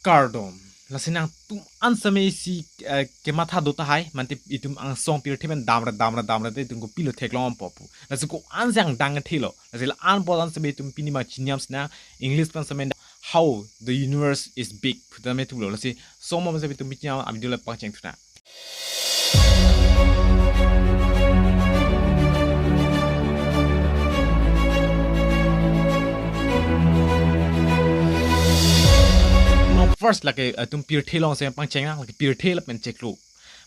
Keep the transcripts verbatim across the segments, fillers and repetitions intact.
Kardom. Lasi nangtum an sitame isi, eh, kematha do tahai, mate itum angsong pirthe pen damra damra damra te itum kopilo theklong-ompo pu. Lasi ko-an si angdang thelo. Lasi la-an apot an sitame itum pini ma chiniam sinang, English pen sitame How the Universe is Big pu tame thulo. Lasi song mo sitame itum pini a-video le pangcheng thunang. First lake, eh, itum pirthe along sitame pangcheng nang, lake pirthe lapen chiklo.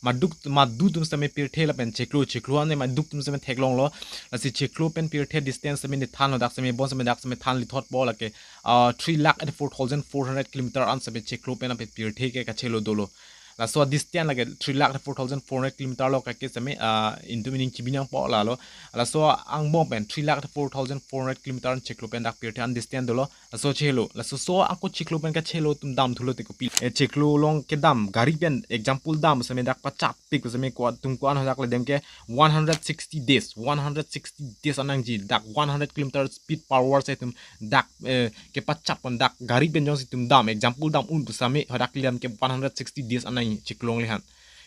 Maduk, madu atum sitame pirthe lapen chiklo, chiklo ane maduk atum sitame theklonglo. Lasi chiklo pen pirthe distance sitame ne thanlo, dak sitame bon sitame dak sitame than lithotpo, lake, ah, three lakh eighty-four thousand four hundred kilometer an sitame chiklo pen aphi pirthe ke kachelo dolo. Laso distance lake three lakh eighty-four thousand four hundred kilometer lo kake sitame, ah, itum ining chibi nangpo lalo. Laso angbong pen three lakh eighty-four thousand four hundred kilometer an chiklo pen dak pirthe an distance dolo. Laso chelo. Laso so ako chiklo pen kachelo atum dam thulo te kopi. Eh, chiklo along kedam gari pen example dam sitame dak pachat pik sitame ko atum ko-an hadak le dem ke one hundred sixty days, one hundred sixty days an nangji, dak one hundred kilometer speed per hour si itum dak, eh, kepachat pon dak gari pen jongsi itum dam, example dam un pu sitame hadak le dem ke one hundred sixty days an nangji chiklo along le han.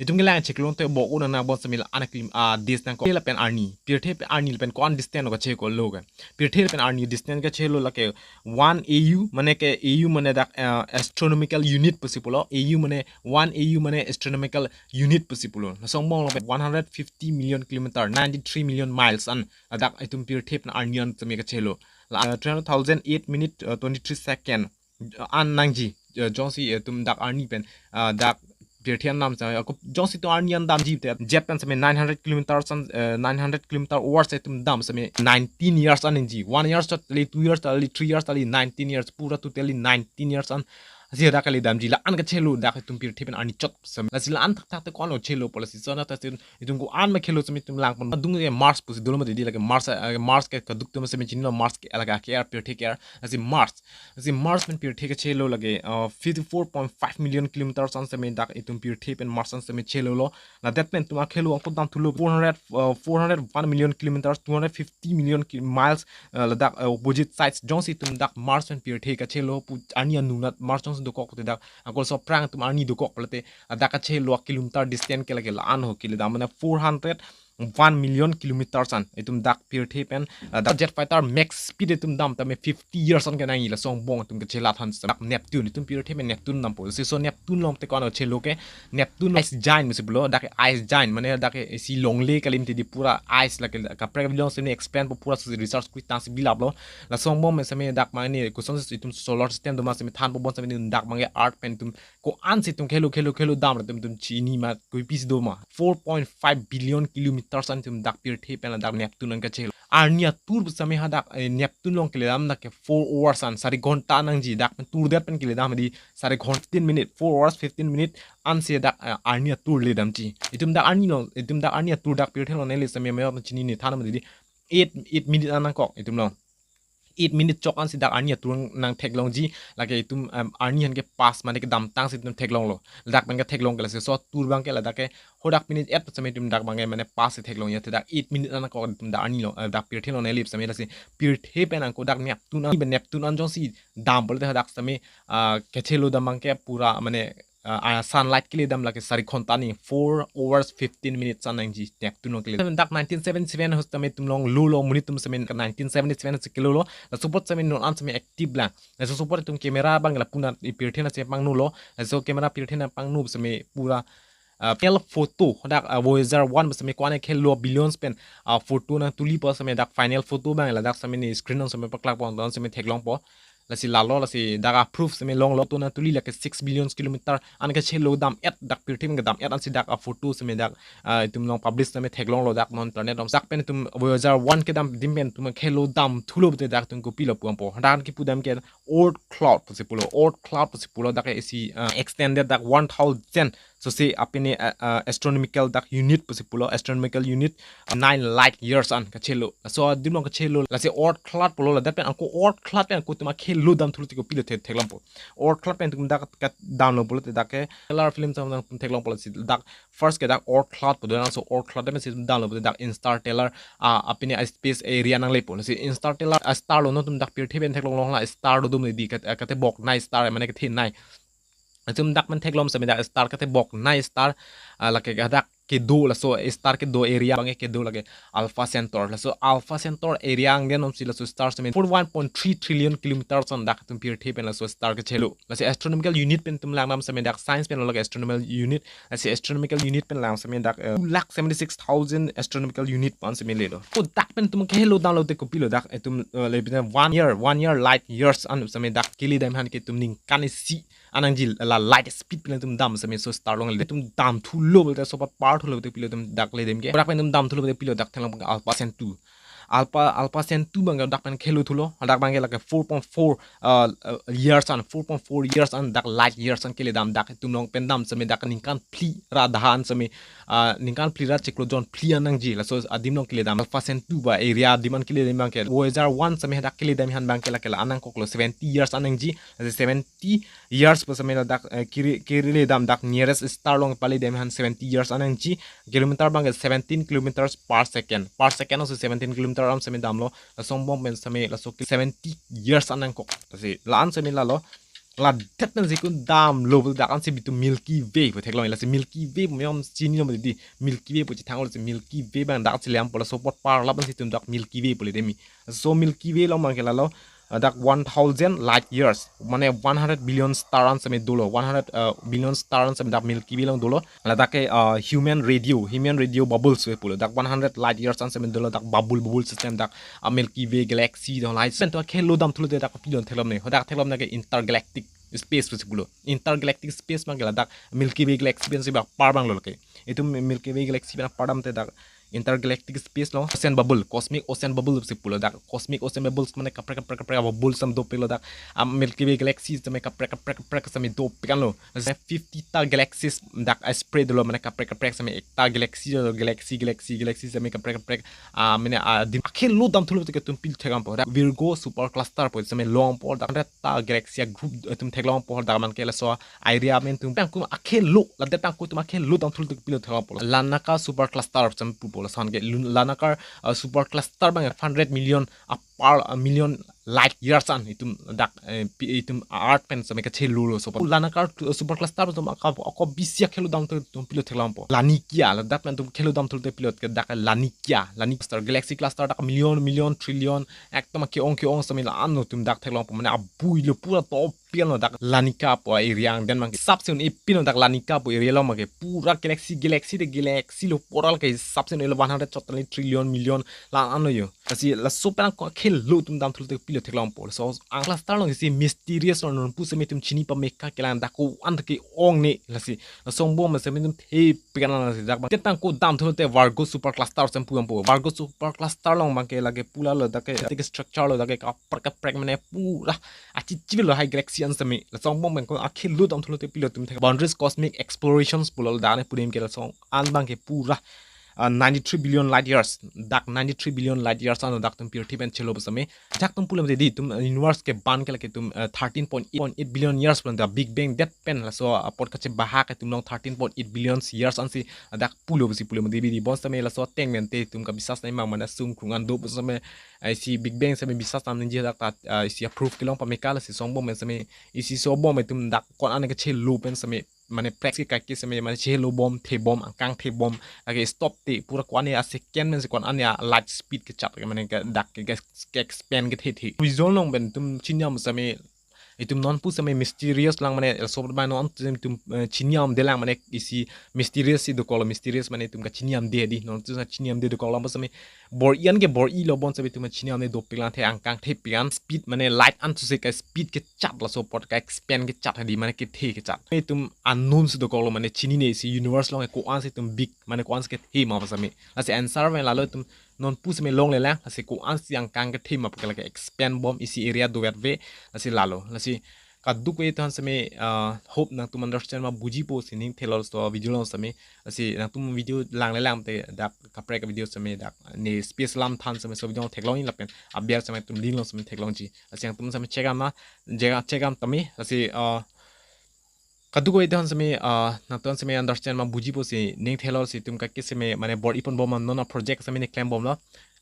Itum kelang chiklo along te bok un nang bon sitame la-an kilim, ah, days nangkok. Lapen arni, pirthe pen arni lapen ko-an distance lo kachelo ke. Pirthe pen arni distance kachelo lake one A U, mane ke A U mane dak, eh, astronomical unit pusi pulo. A U mane one A U mane astronomical unit pusi pulo. Laso angbong lo one hundred fifty million kilometer, ninety-three million miles an, ah, dak itum pirthe pen arni an sitame kachelo. La, eh, three hundred thousand eight minute, eh, twenty-three second, eh, an nangji, eh, jongsi, eh, itum dak arni pen, ah, dak pirthe an dam sitame, ako jongsi itum arni an damji te, jet pen sitame nine hundred kilometers an, eh, nine hundred kilometer hours itum dam sitame nineteen years an nangji. One years ta kali, two years ta kali, three years ta kali, nineteen years, pura totally nineteen years an. Si dak kali damji, la-an kachelo dak itum pirthe pen arni chot sitame. Lasi la-an thakthak te ko-an lo chelo pu lasi so na ta itum ko-an ma chelo sitame itum lang pon. Adung ke Mars pusi dolo mati di, lake Mars, eh, Mars ke kaduk atum sitame chinilo, Mars ke lake ke-er, pirthe ke-er. Lasi Mars. Lasi Mars pen pirthe kachelo lake, uh, fifty-four point five million kilometers an sitame dak itum pirthe pen Mars an sitame chelolo. Ladak pen itum akelo ako dam thulo four hundred, uh, four hundred one million kilometers, two hundred fifty million ki-, miles, uh, ladak, uh, opposite sides. Jongsi itum dak Mars pen pirthe kachelo pu arni anung nat Mars jongsi dokok te dak ako so aphrang itum arni dokok pulote, uh, dak kachelo kilometer distance ke lake la-an ho kele dam mane four hundred one million kilometers an itum dak pirthe pen, ah, dak jet fighter Mach speed itum dam tame fifty years an kenangji. Laso angbong itum kachela than dak Neptune, itum pirthe pen Neptune dampo. Si so Neptune along te ko-an lo chelo ke, Neptune ice giant pusi pulo, dak ice giant mane dak isi longle kali mati di, pura ice lake kaprek video sitame explain po, pura si research kri tangsi bilap lo. Laso angbong pen sitame dak mane koson si itum solar system doma sitame thanpo bon sitame dak mane earth pen itum ko-an si itum chelo chelo chelo dam itum itum chini ma kopi si doma. Four point five billion kilometers an itum dak pirthe pen ladak Neptune an kachelo. Arni atur pu sitame hadak, eh, Neptune along kele dam dak ke four hours an, sari ghonta nangji, dak pen tur det pen kele dam di sari ghonta fifteen minute, four hours fifteen minute an si dak, eh, arni atur le damji. Itum dak arni along, itum dak arni atur dak pirthe along neli sitame mayo chini ne than mati di eight, eight minute an nangkok itum along. Eight minute chok an si dak arni atur nangtheklongji, lake itum, em, arni aphan ke pass mane kedamtang si itum theklonglo. Ladak pen ketheklong ke lasi so atur abang ke ladak ke hadak minute et sitame itum dak abang ke mane pass si theklongji, te dak eight minute an nangkok itum dak arni along, eh, dak pirthe along neli sitame lasi pirthe pen ako dak Neptune an, Neptune an jongsi dam pulote hadak sitame, ah, kachelo dam abang ke pura mane, ah, ah, sunlight kele dam lake sari ghonta ni, four hours fifteen minutes an nangji Neptune along kele. Dak nineteen seventy-seven ho sitame itum along lolo, monit atum sitame nineteen seventy-seven si kelolo. Laso apot sitame non an sitame active lang. Laso apot itum camera abang lapu nat pirthe nat si pangnulo. Laso camera pirthe nat pangnu sitame pura, ah, final photo dak, ah, Voyager one sitame ko-an kelo billions pen, ah, photo nangtuli pu sitame dak final photo abang ladak sitame ne screen along sitame paklak pon, don sitame theklongpo. Lasi lalo, lasi dak a-proof sitame longlo, photo nangtuli lake six billion kilometer an kachelo dam et, dak pirthe pen kedam et an si dak a-photo sitame dak, ah, itum along publish sitame theklonglo dak non internet along. Dak pen itum Voyager one kedam adim pen itum chelo dam thulo pulote dak itum kopilo pu dampo. Dak kipu dam ke Oort cloud pusi pulo, Oort cloud pusi pulo, dak isi, ah, extended dak one thousand. So si apine, ah, ah, astronomical dak unit pusi pulo, astronomical unit nine light years an kachelo. Laso adim along kachelo, lasi Oort cloud pulo, ladak pen ako Oort cloud pen ako itum chelo dam thulo te kopilo the-, theklongpo. Oort cloud pen itum dak kedamlo pulote dak ke Interstellar film atum theklongpo, lasi dak first ke dak Oort cloud pu do, laso Oort cloud pen si itum damlo pulote dak Interstellar, ah, apine a-space area nanglepo. Lasi Interstellar a-star lo, non itum dak pirthe pen theklong long la star do dum di kat-, katebok nai star mane kethenei. Itum dak pen theklong sitame dak star kethebok nai star, ah, lake hadak kedo, laso star kedo area abangke kedo lake Alpha Centaur. Laso Alpha Centaur area angdeng atum si laso star sitame forty-one point three trillion kilometers an dak itum pirthe pen laso star kechelo. Laso astronomical unit pen itum langdam sitame dak science pen lo lake astronomical unit. Laso astronomical unit pen lang sitame dak, eh, two lakh seventy-six thousand astronomical unit pu an sitame lelo. Ko dak pen itum kehelo damlo te kopilo dak itum, eh, le bina one year, one year light years an sitame dak keledam aphan ke itum ningkan isi an nangji, la light speed pen itum dam sitame laso star along le itum damthulo pulote, laso apar thulo pulote pilo itum dak ledam ke. Dak pen itum damthulo pulote pilo dak theklong abang Alpha Centaur. Alpha, Alpha Centaur abangke dak pen khelo thulo. Dak abangke lake four point four, uh, uh, years an, four point four years an dak light years an keledam dak itum along pen dam sitame dak ningkan phli ra dhan sitame, uh, ningkan phli ra chiklo jon phli an nangji. Laso adim along keledam Alpha Centaur ba area adim an keledam abangke Voyager one sitame dak keledam aphan abangke lake la-an nangkoklo, seventy years an nangji. Laso seventy years pu sitame ladak, eh, kiri, keledam dak nearest star along paledam aphan seventy years an nangji. Kilometer abangke seventeen kilometers per second. Per second also seventeen kilometer an sitame damlo. Laso angbong pen sitame laso seventy years an nangkok. Lasi la-an sitame lalo. Ladak pen si kun damlo pu dak an si bitu Milky Way pu theklong. Lasi Milky Way pu miyom chininon di, Milky Way pu chethanglo si Milky Way abang dak si liam pu laso apot parlap an si itum dak Milky Way pu ledamji. Laso Milky Way along abangke lalo, ah, dak one thousand light years, mane one hundred billion star an sitame dolo, one hundred, uh, billion star an sitame dak Milky Way along dolo. Ladak ke, uh, human radio, human radio bubbles we pulo. Dak one hundred light years an sitame dolo dak bubble, bubble system dak, uh, Milky Way galaxy dong lai. Sen to khelo damthulo te dak pidon theklong ne. Hadak theklong ne ke intergalactic space pusi pulo. Intergalactic space abangke ladak Milky Way galaxy pen si bak apar abanglo ke. Itum Milky Way galaxy pen apar dam te dak intergalactic space along ocean bubble, cosmic ocean bubble si pulo dak. Cosmic ocean bubbles mane kaprek kaprek kaprek bubbles an dopiklo dak. Am Milky Way galaxy sitame kaprek kaprek kaprek sitame dopik anlo. Sitame fifty ta galaxies dak, ah, spread lo mane kaprek kaprek sitame ekta galaxy lo, galaxy, galaxy, galaxy sitame kaprek kaprek. Ah, mane, ah, adim akhelo damthulo te itum pil thekdampo. Dak Virgo super cluster pu sitame longpo dak hundred ta galaxy group itum theklongpo dak abangke laso area amen itum pangkum akhelo, ladak pangkum itum akhelo damthulo te pilo theklongpo. Lanaka super cluster sitame pupo lason ke lun-, Lanaka, uh, super cluster abang hundred million apar, uh, million light years an itum dak, eh, pi-, itum earth pen sitame kachelo lo so. Lanaka tu-, super cluster itum ako, ako bisi akhelo damthulo itum pilo theklongpo. Lanikia, ladak pen itum khelo damthulo te pilo ke dak Lanikia, Lanikia cluster, galaxy cluster dak million, million, trillion, ekdom ke-ong ke-ong sitame la-an lo itum dak theklongpo mane abui lo pura top pian lo dak Lanikia pu area angdeng abangke. Hisap si un-e pin lo dak Lanikia pu area along abangke pura galaxy, galaxy te galaxy lo pura ke hisap si un-e lo one hundred chotali trillion million la-an lo yo. Lasi laso pen ako akhelo itum damthulo te pilo theklongpo. Laso ang cluster along isi mysterious lo non pu sitame itum chini pameka kelang dak ko-an ke-ong ne lasi. Laso angbong pen sitame itum thepik an lasi dak abang. Te pangko damthulo te Virgo super cluster sitame pudampo. Virgo super cluster along abangke lake pula lo dak ke, dak ke structure lo dak ke kaprek kaprek mane pura achichivil lo hai galaxy an sitame. Laso angbong pen ako akhelo damthulo te pilo itum thek. Boundless Cosmic Explorations pulo dak ne pudam ke laso an abangke pura, uh, ninety-three billion light years. Dak ninety-three billion light years an dak itum pirthe pen chelo pu sitame. Dak itum pulo te di itum, uh, universe ke ban ke lake itum, uh, thirteen point eight billion years pulo dak Big Bang det pen laso apot kachebahak itum along thirteen point eight billion years an si dak pulo pusi pulo mati bidi bon sitame laso ateng pen te itum kabisas nai mang mane sung krung an do pu sitame, eh, isi Big Bang sitame bisas nam ningje dak ta, eh, isi approve kelong pameka lasi laso angbong pen sitame isi laso angbong pen itum dak ko-an kachelo pen sitame mane prek si kaike sitame mane chelo bom, the bom, angkang the bom, lake stop te pura ko-an a second pen si ko-an a light speed kechat ke mane ke dak ke, ke, ke expand kethe the. Visual along pen itum chiniam sitame itum non pu sitame mysterious lang mane laso abang non itum, eh, chiniamde lang mane isi mysterious si dokoklo, mysterious mane itum kachiniamde di non itum chiniamde dokoklo pu sitame bor-i an ke bor-i lo bon sitame itum chiniamde dopik lang the angkang thepik an speed mane light an suse ka speed kechat laso apot ka expand kechat hadi mane kethe kechat. Itum unknown si dokoklo mane chinine isi universe along ko-an si itum big mane ko-an si kethe ma pu sitame. Lasi answer pen lalo itum non pu sitame longlelang, lasi ko-an si angkang kethe ma pu ke lake expand bom isi area dovet ve, lasi lalo. Lasi kadokave atum sitame, ah, hope nangtum understand ma bujipo si ning thelo laso video along sitame. Lasi nangtum video langlelang te dak kaprek video sitame dak ne space alam than sitame laso video theklongji lapen aber sitame itum link along sitame theklongji. Lasi nangtum sitame check dam na, check, check dam tame. Lasi, ah, kadokave atum sitame, ah, nangtum sitame understand ma bujipo si ning thelo si itum kaike sitame mane bor-i pon bom non a project sitame ne klem bomlo.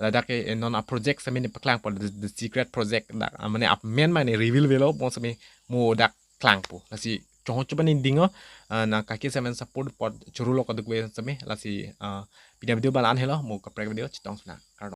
Ladak ke, eh, non a project sitame ne paklangpo the, the secret project dak, ah, mane amen mane reveal velo bon sitame mo dak klangpo. Lasi chonghong chuban ning ding o, ah, nang kaki semen support pot churu lo kaduk ve seme, lasi, ah, pini a-video ba la-an helo, mo kaprek video chetong suna. Kardom.